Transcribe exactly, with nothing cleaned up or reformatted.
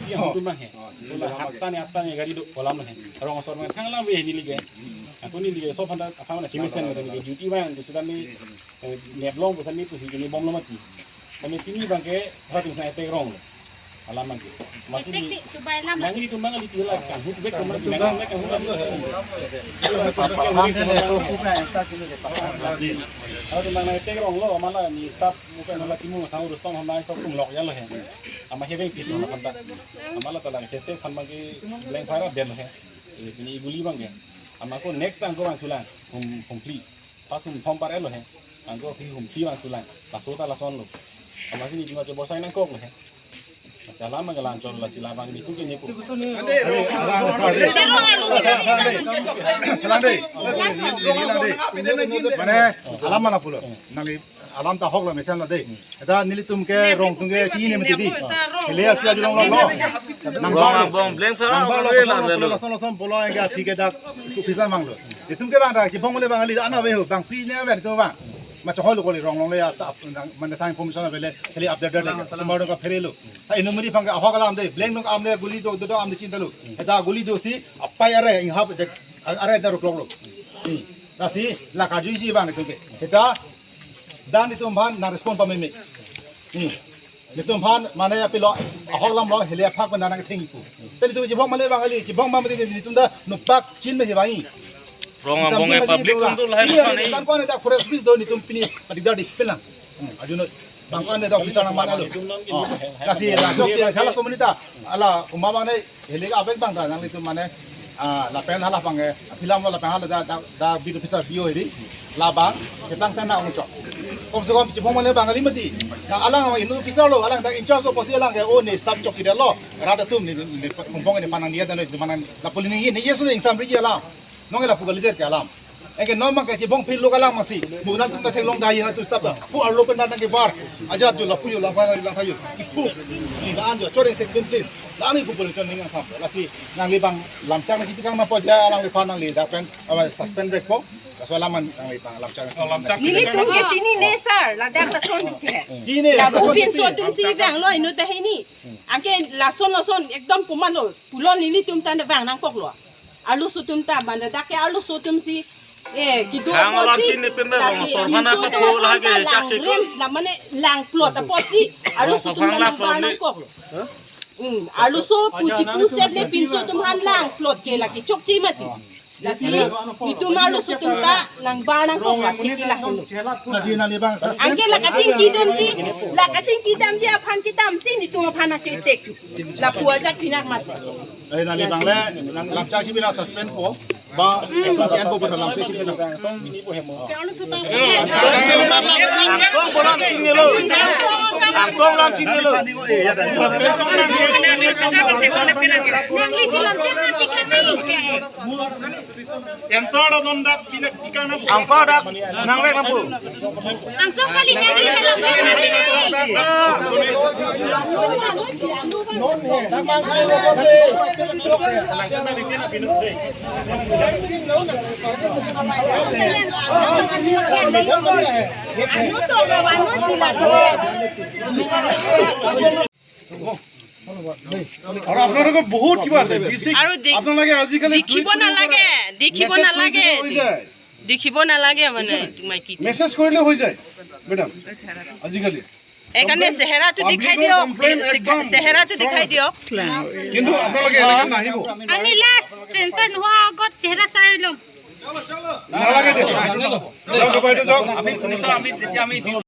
Yang hukum bang he. Bola hatta ne atta ne gari do kolam he. Rong asor bang thang lam ve neli ke. Ako neli ke so phanda apa mana cimesen neli ke duty bang di sudah ni, eh, neplong bosan ni pusi kini bomlo mati. Kami pini bang ke hati sana etek rong lo. Alam bang ke. Masih di, coba alam. Yang ini tumbang di tila kan. Hut bek tumbang di nang bek kan hut. Kalau tumbang na etek rong lo, malah ni staff bukan malah timu sang urus tong hamai sok tum lok ya lo he. Ama heveng pitu na kontak. Ama la talang sese khan bang ke blank fire bel he. Eh, pini guli bang ke. Ama ko next time ko bang tulang. Hum, hum pli. Pas hum thom par elo he. Bang ko phi hum pli bang tulang. Laso ta lason lo. Ama sini cuma coba saya nangkok lo he. Jalan bang ke lancor la sila bang ni ku ke ni ku. Selang dei. Selang dei. Mane alam mana pulo. Nangli alam ta hok lo mesen lo dei. Eta nelitum ke rong atum ke chini mati dei. Hele api api rong lo lo. Nang bong, bong, blank fire nang bong lo, lo, lo, lo, lo. Lason lason pulo ke api ke dak officer bang lo. Itum ke bang dak chibong le bang ali ana ve ho bang free ne ve to bang. Ma chahoi lo koli rong long le ya ta ap-, nang, mane thang information avele hele update le. Semar ka phere lo. Ta inut mari bang ke ahok alam dei. Blank nung am le guli do do am dei chinta lo. Eta guli do si apai are inghap je are da ruklok lo. Hmm. Lasi la karju isi bang itum ke. Eta dan itum aphan na respond pameme. Hmm. Itum aphan mane apilo ahok lam lo hele aphak pen nang thengpo. Tadi itum chibong mane bang ali chibong bang mati itum ta nupak chin me bangi. Rong abong e public untuk lahai. Iya, kan kon eta forest bis do itum pini pada dari pelang. Hmm, ajuno bang ko ande dak officer nang mana lo. Oh, kasi la jok si salah komunita. Ala uma bang ne hele abek bang ta nanglitum mane, ah, lapen hala bang ke. Apilam lo lapen hala da da da bid officer bio hedi. Labang chetang tena ungchok. Kom se kom chibong mane bang ali mati. Na alang inut officer lo alang dak in charge lo pusi alang ke o ne staff chok kida lo. Rada tum ni ni kumpong ni panang dia dan ni manang la puli ni ni yes ni ingsam ri alam. Nong ela puga leader ke alam. Eke non bang ke chibong phil lo alam masi. Munan tum ta theklong dai na tu staff ta. Pu arlo pen dan ke bar. Aja tu lapu yo lapa lapa yo. Ipu. Ni dan jo chore se pen pen. Lami pu poli ton ningang sam. Lasi nangli bang lamchak na chipikang na poja nangliphan nangli dak pen awa suspend vekpo. Laso alam man nangli bang lamchak. Nelitum ke chinine sir. Ladak lason ke. Chini. Lapu pinso atum si bang lo inut ta hini. Anke lason lason ekdom komat lo. Pulo nelitum ta bang nangkok lo. Arloso atum ta mane dak ke arloso atum si, eh, kedo thang alam pusi, chinine pen lasi rong asor pinso mana atum ta pho aphan lake ta chak lang chiklo. Rem la mane lang plot apotsi arloso atum ta nang bar nangkok lo. Hmm, arloso pu chipu set le pinso atum aphan lang plot ke lake chokche mati. Lasi itum arloso atum ta nang bar nangkok la thik ke la helo. Lasi nangli bang sa. Anke la kachingki damji, la kachingki damji aphan kedam si nelitum aphan ke tek. Lapu ajak pinak mati. Eh, nangli bang le, nang lamchak chipi na suspend po. Ba, action chian po, ba lamchak chipi na. Angsong lam chinilo. Angsong lam chinilo. Answer dak nang vek lampu. Angsong kali nang vek lampu. আৰু আপোনালোকৰ বহুত কিবা আছে, বেছি আৰু দে-, আপোনালোকে আজিকালি দেখিব টুইট কৰিব নালাগে, পাৰে। দেখিব মেছেজ কৰি নালাগে। দিলে হৈ যায়। দেখিব নালাগে মানে, বুজিছে? তোমাক কি মেছেজ কৰিলে হৈ যায়, মেডাম, আজিকালি। এইকাৰণে চেহেৰাটো দেখাই দিয়ক, পাব্লিকৰ কমপ্লেইন একদম চেহেৰাটো দেখাই ষ্ট্ৰং আছে। দিয়ক। কিন্তু আপোনালোকে এনেকে নাহিব। আমি লাষ্ট ট্ৰেন্সফাৰ নোহোৱাৰ আগত চেহেৰা চাই ল'ম। নালাগে দিয়ক। যাওক, বাইদেউ যাওক।